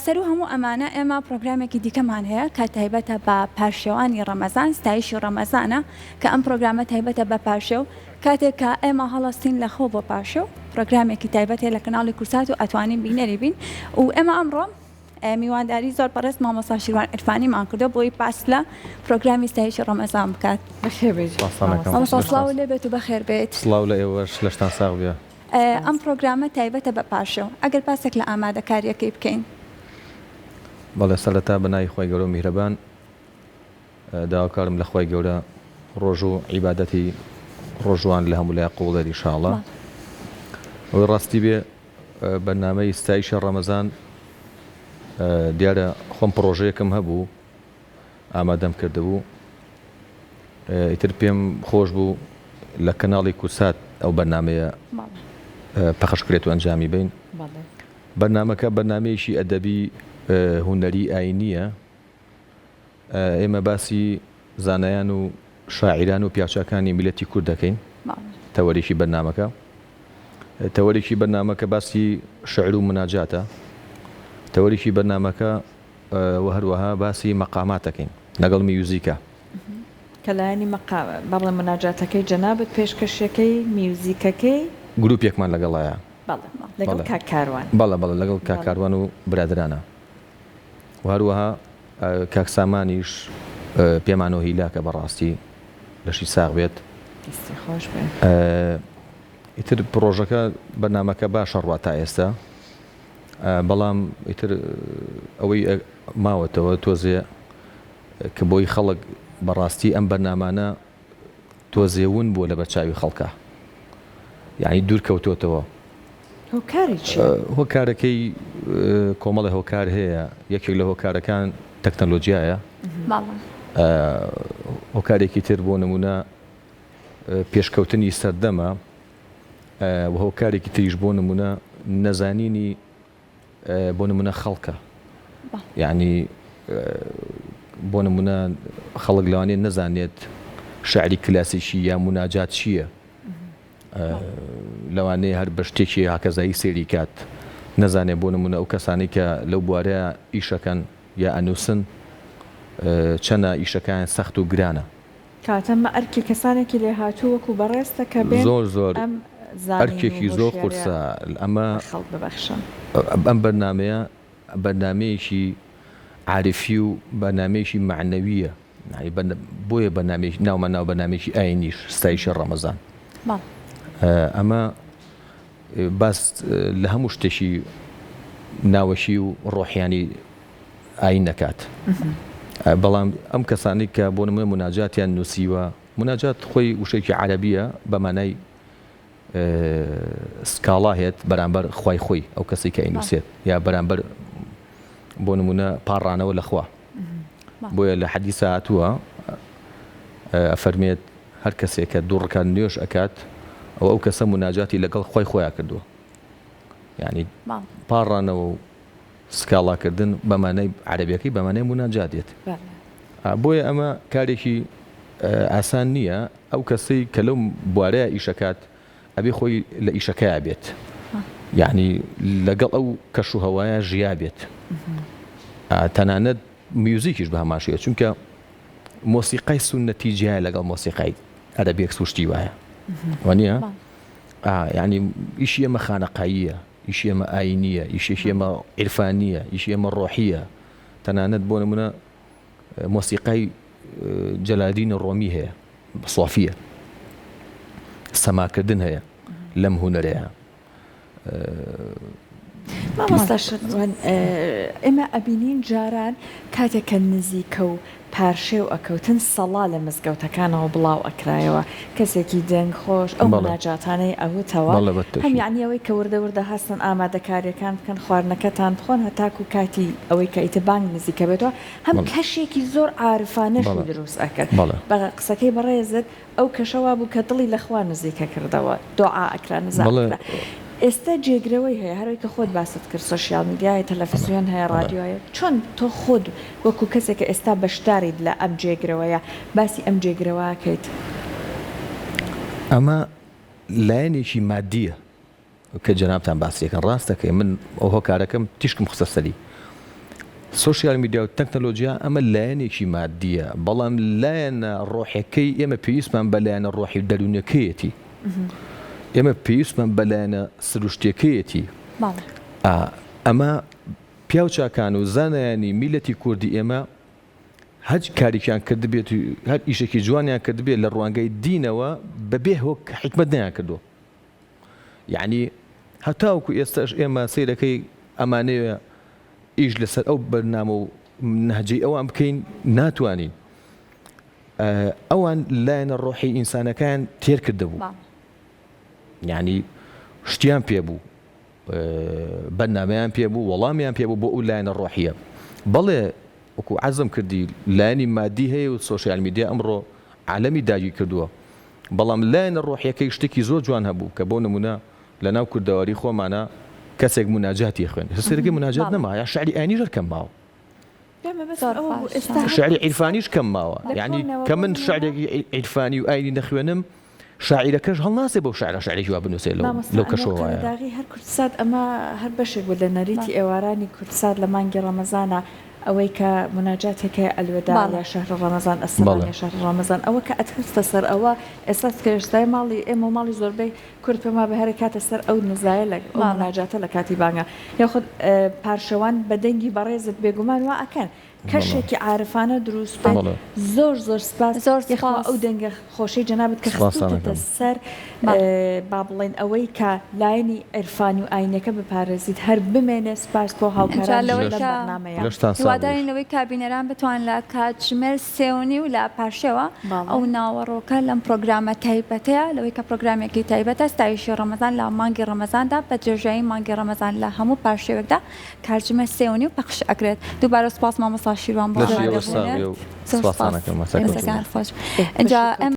سەروو هەموو ئەمانە ئێمە پرۆگرامێکی دیکەمان هەیە کە تایبەتە بە پارشێوانی ڕەمەزان، ستایشی ڕەمەزانە، کە ئەم پرۆگرامە تایبەتە بە پارشێو، کاتێک کە ئێمە هەڵەستین لە خەو بۆ پارشێو، پرۆگرامێکی تایبەت هەیە لە کەناڵی کورسات و ئەتوانین بینەری بین و ئێمە ئەمڕۆ میوانداری زۆر بەڕێز مامۆستا شیروان عیرفانیمان کردووە بۆی باس لە پرۆگرامی ستایشی ڕەمەزان بکات. بەخێر بێیت مامۆستا. مامۆستا سڵاو لێ بێت و بەخێر بێیت. سڵاو لە ئێوەش لەشتان ساغ بێ. ئەم پرۆگرامە تایبەتە بە پارشێو، ئەگەر باسێک لە ئامادەکارییەکەی بکەین. بەڵێ سەرەتا بە ناوی خوای گەورە و میهرەبان داواکارم لە خوای گەورە ڕۆژ و عیبادەتی ڕۆژوان لە هەموو لایەک قبوڵ بێت ان شاء اللە. ئەوەی ڕاستی بێ بەرنامەی ستایشی ڕەمەزان دیارە خۆم پڕۆژەیەکم هەبوو ئامادەم کردبوو ئیتر پێم خۆش بوو لە کەناڵی کورسات ئەو بەرنامەیە پەخش کرێت و ئەنجامی بین بەرنامەکە بەرنامەیەکی ئەدەبی هونەری ئاینیە ئێمە باسی زانایان و شاعیران و پیاوچاکانی میلەتی کورد دەکەین تەوەرێکی بەرنامەکە تەوەرێکی بەرنامەکە باسی شعر و مناجاتە تەوەرێکی بەرنامەکە وە هەروەها باسی مەقامات دەکەین لەگەڵ میوزیکا. کە لایەنی مەقا با بڵێم موناجاتەکەی جەنابت پێشکەشیەکەی میوزیکەکەی. گروپێکمان لەگەڵایە. بەڵێ لەگەڵ کاک کاروان. بەڵێ بەڵێ لەگەڵ کاک کاروان و برادەرانە و هەروەها کاک سامانیش پێمانەوە هیلاکە بەڕاستی لەشی ساغ بێت. دەستی خۆش بێ. ئیتر پڕۆژەکە بەرنامەکە باشە ڕوا تا ئێستا. بەڵام ئیتر ئەوەی ماوەتەوە تۆزێ کە بۆی خەڵک بەڕاستی ئەم بەرنامانە تۆزێ ون بووە لەبەر چاوی خەڵکە یعنی دوور کەوتۆتەوە. هۆکاری چیە؟ هۆکارەکەی کۆمەڵی هۆکار هەیە یەکێک لە هۆکارەکان تەکنەلۆجیایە هۆکارێکی تر بۆ نمونە پێشکەوتنی سەردەمە و هۆکارێکی تریش بۆ نمونە نەزانینی بۆ نمونە خەڵکە یعنی بۆ نمونە خەڵک لەوانەیە نەزانێت شعری کلاسیکی یا مناجات چییە لەوانەیە هەر بە شتێکی هاکەزایی سێری کات نەزانێت بۆ نمونە ئەو کەسانی کە لەو بوارە ئیشەکەن یا ئەنووسن چەنە ئیشەکان سەخت و گرانە کەواتە ئەمە ئەرکی کەسانێکی لێهاتوو وەکو بەڕێزتە کە بێن زۆر زۆر ئەم زانین و ئەرکێکی زۆر هۆشیاریە قورسە ئەمە بە خەڵک ببەخشن. ئەم بەرنامەیە بەرنامەیەکی عارفی و بەرنامەیەکی مەعنەویە یانی بۆیە بەرنامەیەکی ناومان ناوە بەرنامەیەکی ئاینیش ستایشی ڕەمەزان بەڵێ. ئەمە باس لە هەموو شتێکی ناوەکی و ڕۆحیانی ئایین نەکات بەڵام ئەم کەسانەی کە بۆ نمونە موناجاتیان نووسیوە موناجات خۆی وشەیەکی عەرەبیە بە مانای سکاڵا هێت بەرامبەر خوای خۆی ئەو کەسی کە ئەینووسێت یا بەرامبەر بۆ نمونە پاڕانەوە لە خوا بۆیە لە حەدیسا هاتووە ئەفەرمێت هەر کەسێک کە دوو ڕکات نوێژ ئەکات ئەو ئەو کەسە موناجاتی لەگەڵ خوای خۆیا کردووە یعنی پاڕانەوە و سکاڵاکردن بە مانای عەرەبیەکەی بە مانای موناجات دێت. بۆیە ئەمە کارێکی ئاسان نییە، ئەو کەسەی کە لەو بوارەیا ئیشەکات ئەبێ خۆی لە ئیشەکەیا بێت یعنی لەگەڵ ئەو کەش و هەوایە ژیا بێت تەنانەت میوزیکیش بە هەمان شێوە چونکە مۆسیقای سوننەتی جیایە لەگەڵ مۆسیقای عەرەبیەک سروشتی وایە وانە یعنی ئیشی ئێمە خانەقاییە ئیشی ئێمە ئایینییە، ئیشێکی ئێمە عیرفانییە، ئیشی ئێمە ڕۆحییە، تەنانەت بۆ نموونە مۆسیقای جەلالدینی ڕۆمی هەیە، سۆفییە، سەماکردن هەیە لەم هونەرەیە. مامۆستا شەروان ئێمە ئەبینین جاران کاتێک کە نزیکە و پارشێو ئەکەوتن سەڵا لە مزگەوتەکانەوە بڵاو ئەکرایەوە کەسێکی دەنگ خۆش ئەو موناجاتانەی ئەوتەوە هەم یەعنی ئەوەی کە وردە وردە هەستن ئامادەکاریەکان بکەن خواردنەکەتان بخۆن هەتاکو کاتی ئەوەی کە ئیتر بانگ نزیکە بێتەوە هەم کەشێکی زۆر عارفانەشی دروست ئەکرد بە قسەکەی بەڕێزت ئەو کەشە وابوو کە دڵی لە خوا نزیکە کردەوە، دۆعا ئەکرا، نزا ئەکرا. ئێستا جێگرەوەی هەیە، هەر ئەوەی کە خۆت باست کرد، سۆشیال میدیا هەیە، تەلەفزیۆن هەیە، ڕادیۆ هەیە، چۆن تۆ خۆت وەکوو کەسێک کە ئێستا بەشداریت لە ئەم جێگرەوەیە، باسی ئەم جێگرەوە ئەکەیت؟ ئەمە لایەنێکی مادییە کە جەنابتان باسی ئەکەن، ڕاست دەکەی، من ئەو هۆکارەکەم تیشکم خستە سەری. سۆشیال میدیا و تەکنەلۆجیا ئەمە لایەنێکی مادییە، بەڵام لایەنە ڕۆحیەکەی ئێمە پێویستمان بە لایەنە ڕۆحی و دەروونیەکەیەتی. ئێمە پێویستمان بە لایەنە سروشتیەکەیەتی. ئەمە پیاو چاکان و زانایانی میللەتی کوردی ئێمە هەر کارێکیان کردبێت و هەر ئیشێکی جوانیان کردبێت لە ڕوانگەی دینەوە بەبێ هۆک حیکمەت نەیان کردووە. یەعنی هەتاوەکو ئێستاش ئێمە سەیرەکەی ئەمانەوێ ئیش لەسەر ئەو بەرنامە و نەهجەی ئەوان بکەین ناتوانین. ئەوان لایەنە ڕۆحی ئینسانەکان تێر کردبوو. یعنی شتیان پێ بوو بەرنامەیان پێ بوو وەڵامیان پێ بوو بۆ ئەو لایەنە ڕۆحیە. بەڵێ وەکو عەرزم کردی لایەنی مادی هەیە و سۆشیال میدیا ئەمڕۆ عالەمی داگیر کردووە بەڵام لایەنە ڕۆحیەکەی شتێکی زۆر جوان هەبوو کە بۆ نمونە لە ناو کوردەواری خۆمانا کەسێک موناجاتی ئەخوێند ئێستا سەیرەکەی موناجات نەما یا شعری ئاینیش هەر کەم ماوە. شعری عیرفانیش کەم ماوە یانی کە من شعرێکی عیرفانی و ئاینی نەخوێنم شاعیرەکەش هەڵناسێ بەو شعرە شعرێکی وا بنووسێ لەو مامۆستا لەو ئەنوەر کەشەوە وایە. قەرەداغی هەر کوردسات ئەمە هەر بەشێک بوو لە نەریتی ئێوارانی کوردسات لە مانگی ڕەمەزانا ئەوەی کە موناجاتێک هەیە الوداع بەڵێ. یا شهر رمضان السلام بەڵێ. یا شهر رمضان ئەوە کە ئەتخستە سەر ئەوە ئێستا کە ئێستای ماڵی ئێمە و ماڵی زۆربەی کورد پێم وابێ هەر کاتە سەر ئەو نزایە لە ئەو بەڵێ. موناجاتە لە کاتی بانگا یاخود پارشێوان بە دەنگی بەڕێزت بێگومان وا ئەکەن کەشێکی عارفانە دروست بێت بەڵێ. زۆر زۆر سپاس زۆر یەخوا سپاس. ئەو دەنگە خۆشەی جەنابت کە سپاستان خستوتەتە ئەکەم. سەر بەڵێ. با بڵێین ئەوەی کە لایەنی عیرفانی و ئاینیەکە بپارێزیت هەر بمێنێ سپاس بۆ ئینجا هاوکارانیشت لەوەی لەم کە بەرنامەیە. لەشتان ساغ هیوادارین بێت. لەوەی کە بینەران بتوان لە کاتژمێر سێ و نیو لە پارشێوە بەڵێ. ئەو ناوەڕۆکە لەم پرۆگرامە تایبەتەیە لەوەی کە پرۆگرامێکی تایبەتە ستایشی ڕەمەزان لە مانگی ڕەمەزاندا بە درێژایی مانگی ڕەمەزان لە هەموو پارشێوێکدا کاتژمێر سێ و نیو پەخش ئەکرێت دووبارە سوپاس مامۆستا شیروان بۆ لەشی ئێوەش ئامادەبوونت ساغ بێ و زۆر سوپاستان سوپاس ئەکەم. سەرکەوتوو دەستەکانت بن. خۆش ئینجا ئێمە.